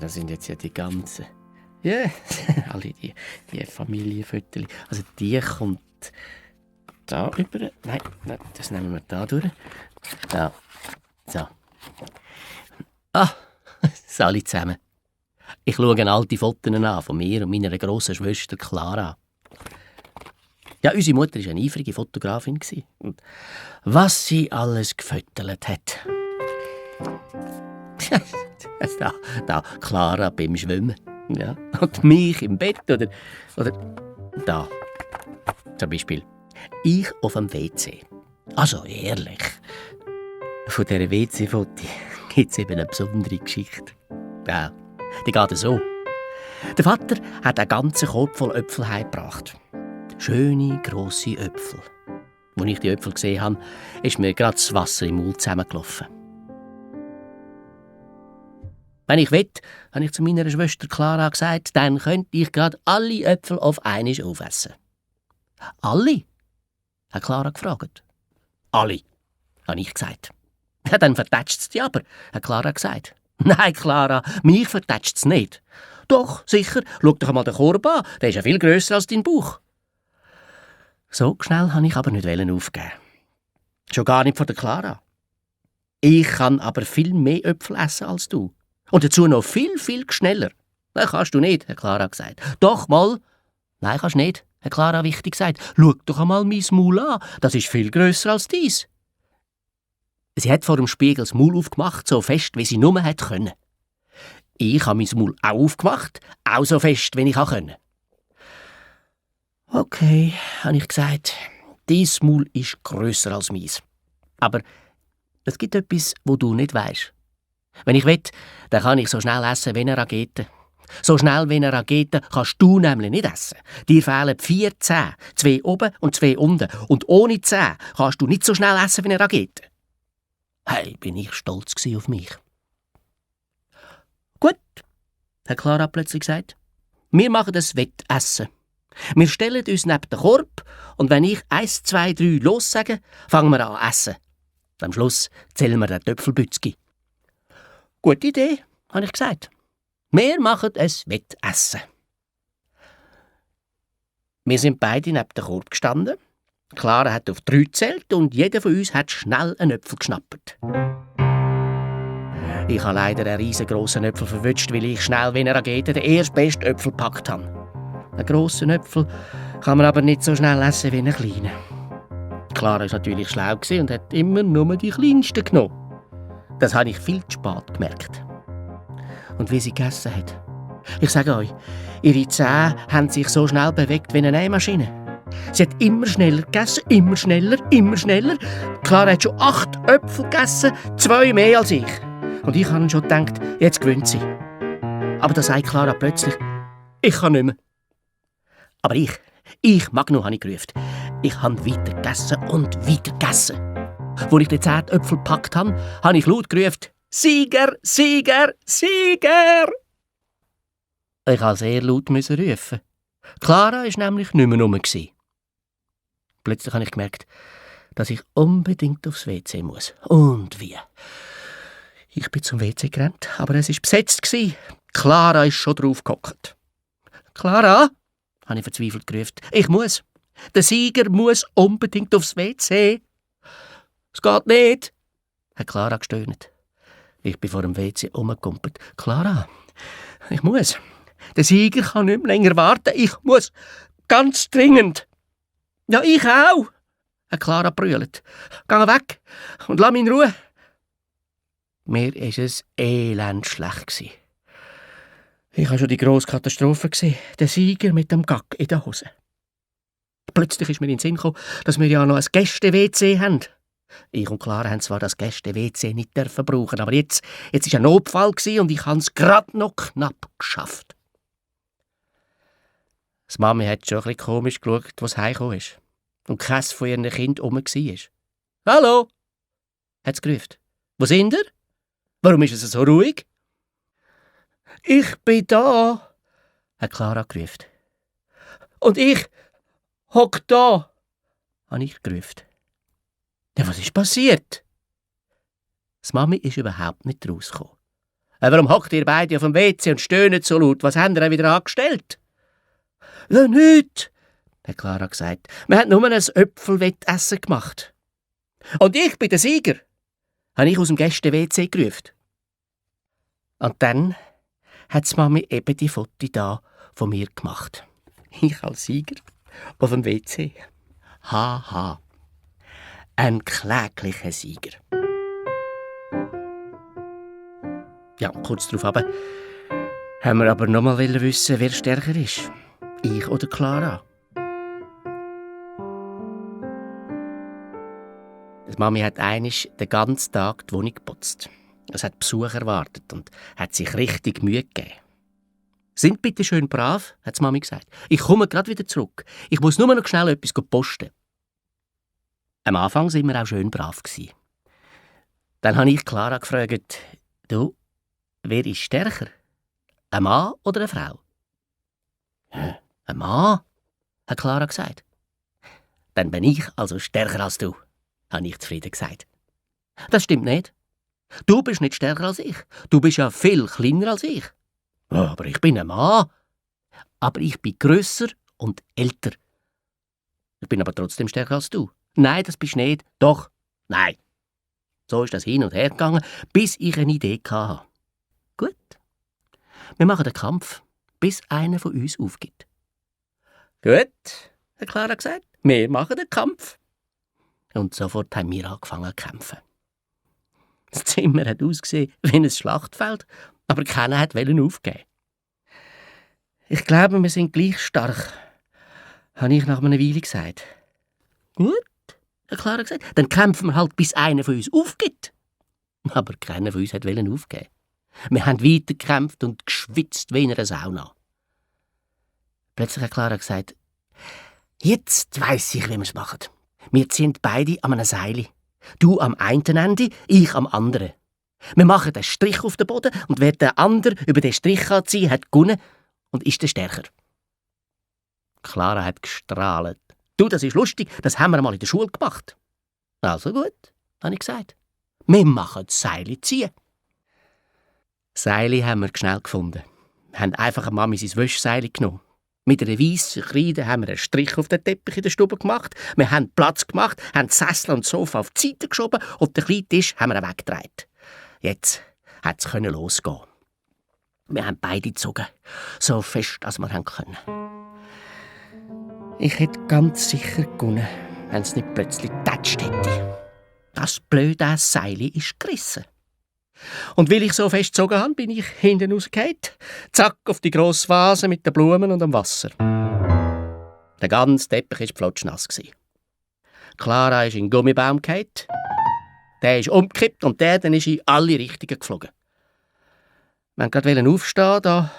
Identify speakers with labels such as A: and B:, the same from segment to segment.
A: das sind jetzt ja die ganzen. Ja, alle die Familienfotos. Also die kommt da über. Nein, das nehmen wir da durch. Da. So. Ah, das alle zusammen. Ich schaue alte Fotos an von mir und meiner grossen Schwester Clara. Ja, unsere Mutter war eine eifrige Fotografin. Und was sie alles gefüttert hat. Da Clara beim Schwimmen. Ja. Und mich im Bett oder da. Zum Beispiel ich auf dem WC. Also ehrlich. Von dieser WC-Foto gibt es eben eine besondere Geschichte. Ja, die geht so. Der Vater hat einen ganzen Korb voll Äpfel heimgebracht. Schöne, grosse Äpfel. Als ich die Äpfel gesehen habe, ist mir gerade das Wasser im Mund zusammengelaufen. Wenn ich will, habe ich zu meiner Schwester Clara gesagt, dann könnte ich gerade alle Äpfel auf einmal aufessen. «Alle?» hat Clara gefragt. «Alle», habe ich gesagt. «Ja, dann vertätscht es dich aber», hat Clara gesagt. «Nein, Clara, mich vertätscht es nicht.» «Doch, sicher, schau doch einmal den Korb an, der ist ja viel grösser als dein Bauch.» So schnell wollte ich aber nicht aufgeben. Schon gar nicht von der Clara. Ich kann aber viel mehr Äpfel essen als du. Und dazu noch viel, viel schneller. «Nein, kannst du nicht», hat Clara gesagt. «Doch, mal.» «Nein, kannst du nicht», hat Clara wichtig gesagt. «Schau doch einmal mein Maul an, das ist viel grösser als dies.» Sie hat vor dem Spiegel das Maul aufgemacht, so fest, wie sie nur hat können. Ich habe mein Maul auch aufgemacht, auch so fest, wie ich konnte. «Okay», habe ich gesagt, «dein Maul ist grösser als meins. Aber es gibt etwas, wo du nicht weisst. Wenn ich will, dann kann ich so schnell essen wie eine Rakete. So schnell wie eine Rakete kannst du nämlich nicht essen. Dir fehlen 4 Zähne, 2 oben und 2 unten. Und ohne Zähne kannst du nicht so schnell essen wie eine Rakete.» Hey, bin ich stolz auf mich. «Gut», hat Clara plötzlich gesagt. «Wir machen das Wettessen. Wir stellen uns neben den Korb und wenn ich 1, 2, 3 los sage, fangen wir an essen. Am Schluss zählen wir den Töpfelbützki.» «Gute Idee», habe ich gesagt. «Wir machen ein Wettessen.» Wir sind beide neben dem Korb gestanden. Clara hat auf 3 gezählt und jeder von uns hat schnell einen Äpfel geschnappt. Ich habe leider einen riesengroßen Äpfel verwünscht, weil ich schnell wie eine Rakete den erstbesten Äpfel gepackt habe. Einen grossen Äpfel kann man aber nicht so schnell essen wie einen kleinen. Clara war natürlich schlau und hat immer nur die kleinsten genommen. Das habe ich viel zu spät gemerkt. Und wie sie gegessen hat. Ich sage euch, ihre Zähne haben sich so schnell bewegt wie eine Nähmaschine. Sie hat immer schneller gegessen, immer schneller, immer schneller. Clara hat schon 8 Äpfel gegessen, 2 mehr als ich. Und ich habe schon gedacht, jetzt gewinnt sie. Aber da sagt Clara plötzlich, ich kann nicht mehr. Aber ich mag noch, habe ich gerufen. Ich habe weiter gegessen und weiter gegessen. Als ich die 10 Äpfel gepackt habe, habe ich laut gerufen, «Sieger, Sieger, Sieger!» Ich musste sehr laut rufen. Clara war nämlich nicht mehr rum. Plötzlich habe ich gemerkt, dass ich unbedingt aufs WC muss. Und wie? Ich bin zum WC gerannt, aber es war besetzt. Clara ist schon drauf gehockt. «Clara!» habe ich verzweifelt gerufen. «Ich muss. Der Sieger muss unbedingt aufs WC.» «Es geht nicht», hat Clara gestöhnt. Ich bin vor dem WC umgekumpelt. «Clara, ich muss. Der Sieger kann nicht mehr länger warten. Ich muss. Ganz dringend.» «Ja, ich auch», hat Clara brüllt. «Geh weg und lass mich in Ruhe.» Mir war es elend schlecht. Ich habe schon die grosse Katastrophe gesehen. Der Sieger mit dem Gack in der Hose. Plötzlich ist mir in den Sinn gekommen, dass wir ja noch ein Gäste-WC haben. Ich und Clara haben zwar das Gäste-WC nicht brauchen, aber jetzt war ein Notfall und ich habe es gerade noch knapp geschafft. Die Mami hat schon ein bisschen komisch geschaut, als sie heimgekommen ist und keines von ihren Kindern rum war. «Hallo!» hat sie gerufen. «Wo sind ihr? Warum ist es so ruhig?» «Ich bin da!» hat Clara gerufen. «Und ich hock da!» habe ich gerufen. «Ja, was ist passiert?» Die Mami ist überhaupt nicht rausgekommen. Warum hockt ihr beide auf dem WC und stöhnt so laut? Was habt ihr denn wieder angestellt? Ja, nichts, hat Clara gesagt. Wir haben nur ein Äpfelwettessen gemacht. Und ich bin der Sieger, habe ich aus dem Gäste-WC gerufen. Und dann hat die Mami eben die Fotos da von mir gemacht. Ich als Sieger auf dem WC. Haha. Ein kläglicher Sieger. Ja, kurz darauf haben wir aber noch mal wissen, wer stärker ist. Ich oder Clara. Die Mami hat einmal den ganzen Tag die Wohnung geputzt. Es hat Besuch erwartet und hat sich richtig Mühe gegeben. «Sind bitte schön brav», hat die Mami gesagt. «Ich komme gerade wieder zurück. Ich muss nur noch schnell etwas posten.» Am Anfang waren wir auch schön brav. Dann habe ich Clara gefragt, «Du, wer ist stärker? Ein Mann oder eine Frau?» «Ein Mann», hat Clara gesagt. «Dann bin ich also stärker als du», habe ich zufrieden gesagt. «Das stimmt nicht. Du bist nicht stärker als ich. Du bist ja viel kleiner als ich.» «Aber ich bin ein Mann. Aber ich bin grösser und älter. Ich bin aber trotzdem stärker als du.» «Nein, das bist du nicht.» «Doch.» «Nein.» So ist das hin und her gegangen, bis ich eine Idee hatte. «Gut. Wir machen den Kampf, bis einer von uns aufgibt.» «Gut», hat Clara gesagt. «Wir machen den Kampf.» Und sofort haben wir angefangen zu kämpfen. Das Zimmer hat ausgesehen wie ein Schlachtfeld, aber keiner wollte aufgeben. «Ich glaube, wir sind gleich stark», habe ich nach einer Weile gesagt. «Gut», hat Clara gesagt, «dann kämpfen wir halt, bis einer von uns aufgibt.» Aber keiner von uns wollte aufgeben. Wir haben weiter gekämpft und geschwitzt wie in einer Sauna. Plötzlich hat Clara gesagt, «Jetzt weiss ich, wie wir es machen. Wir ziehen beide an einem Seil. Du am einen Ende, ich am anderen. Wir machen einen Strich auf den Boden und wer der andere über den Strich ziehen hat gewonnen und ist der stärker.» Clara hat gestrahlt. «Du, das ist lustig, das haben wir mal in der Schule gemacht.» «Also gut», habe ich gesagt. «Wir machen das Seil ziehen.» Seile haben wir schnell gefunden. Wir haben einfach eine Mami sein Wäschseil genommen. Mit einer weissen Kreide haben wir einen Strich auf den Teppich in der Stube gemacht. Wir haben Platz gemacht, haben die Sessel und das Sofa auf die Seite geschoben und den kleinen Tisch haben wir weggedreht. Jetzt hat es losgehen. Wir haben beide gezogen, so fest, als wir können. Ich hätte ganz sicher gewonnen, wenn es nicht plötzlich getatscht hätte. Das blöde Seil ist gerissen. Und weil ich so fest gezogen habe, bin ich hinten rausgefallen. Zack, auf die grosse Vase mit den Blumen und dem Wasser. Der ganze Teppich war flotschnass. Clara ist in den Gummibaum gefallen. Der ist umgekippt und der dann ist in alle Richtungen geflogen. Wir wollten gerade aufstehen, da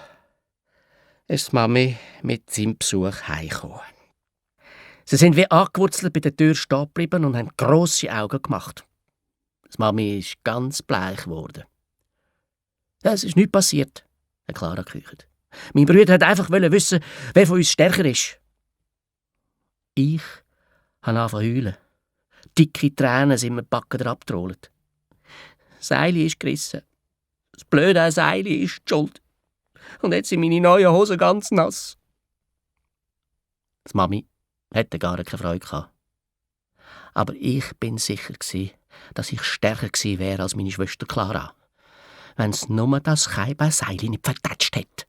A: ist die Mami mit seinem Besuch heimgekommen. Sie sind wie angewurzelt bei der Tür stehen geblieben und haben grosse Augen gemacht. Die Mami ist ganz bleich geworden. «Es ist nichts passiert», hat Clara geküchelt. «Mein Bruder hat einfach wissen, wer von uns stärker ist.» Ich habe angefangen zu heulen. Dicke Tränen sind mir die Backen abgetrollt. Das Seil ist gerissen. Das blöde Seil ist die Schuld. Und jetzt sind meine neuen Hosen ganz nass. Die Mami hatte gar keine Freude gehabt. Aber ich bin sicher, dass ich stärker gewesen wäre als meine Schwester Clara, wenn es nur das Seil nicht vertatscht hätte.